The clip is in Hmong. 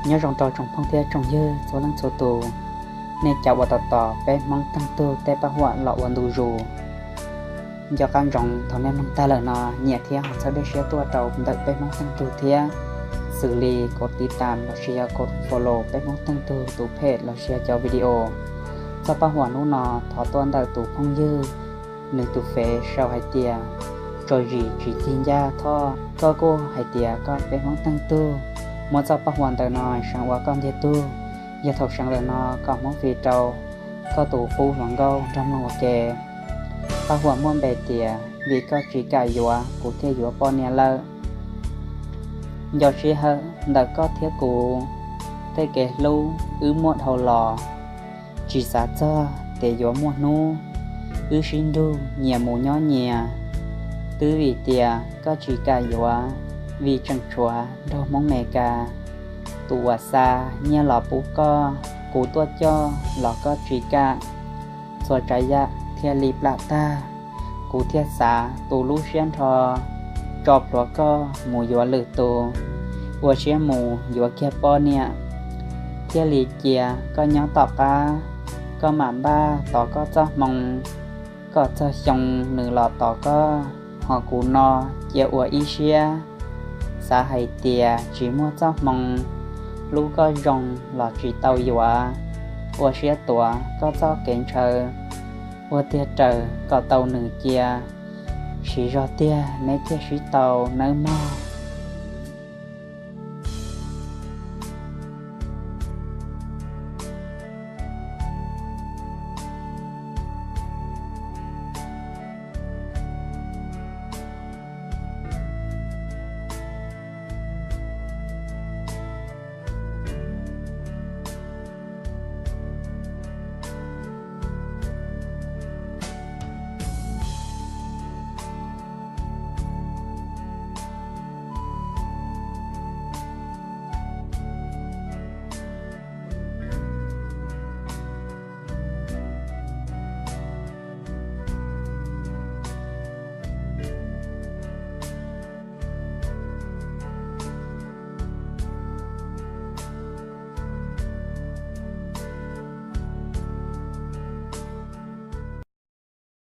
Nyob zoo rau tsoom phooj thiab tsoom ywg txhua leej txhua tus, nej cov uas tos tos peb Hmoob Teej Tug tej paj huam los ua ntu zus. Nco qab ntsoov thaum nej mloog tag lawm no nyiam thiab ho txhawb dej siab tuaj rau ntawm peb Hmoob Teej Tug thiab, xws li kov tiv tam los sis yog kov follow peb Hmoob Teej Tug tus phem los sis yog cov video. Txoj paj huam hnub no thov tuaj ntawm tus phooj ywg, nws tus fev sau hais tias, tso zis tsis cig ncaj thoj. Koj kuj hais tias koj peb Hmoob Teej Tug, muab txoj paj huam ntawm no seev ua koj ntiag tug. Yog thaum seev lawm no kom Hmoob Fij rau koj tus qub hluas nkauj nrog mloog ua ke. Paj huam muaj npe tias vim koj tsis kam yuav kuv thiaj yuav poj niam lawm. Nco sij hawm ntawm koj thiab kuv, tej kev hlub wb muaj dhau los, tsis xav txog tias yuav muaj hnub wb sib nrug nyias mus nyob nyias. Twb vim tias koj tsis kam yuav, vim tseem tshuav nraug Hmoob Mes Kas. Tus uas xa nyiaj los pub koj, kuv tuaj coj los koj tsis kam. Txhua tsav yam thiaj li plam tag, kuv thiaj xav tu lub siab nrho, tso plhuav koj mus yuav lwm tus, ua siab mus yuav kiag poj niam, thiaj li cia koj nyob tom qab. Koj mam npaj tos koj txoj hmoo, kom txog xyoo nws los tos koj. Ho kuv no cia ua ib siab, xav hais tias tsis muaj txoj hmoo, hlub koj zoo los tsis tau yuav, ua siab tuav koj txoj kev ntshaw, ua tiag raws kom tau nws cia. Siv zog tiag neb thiaj sib tau nawb mog.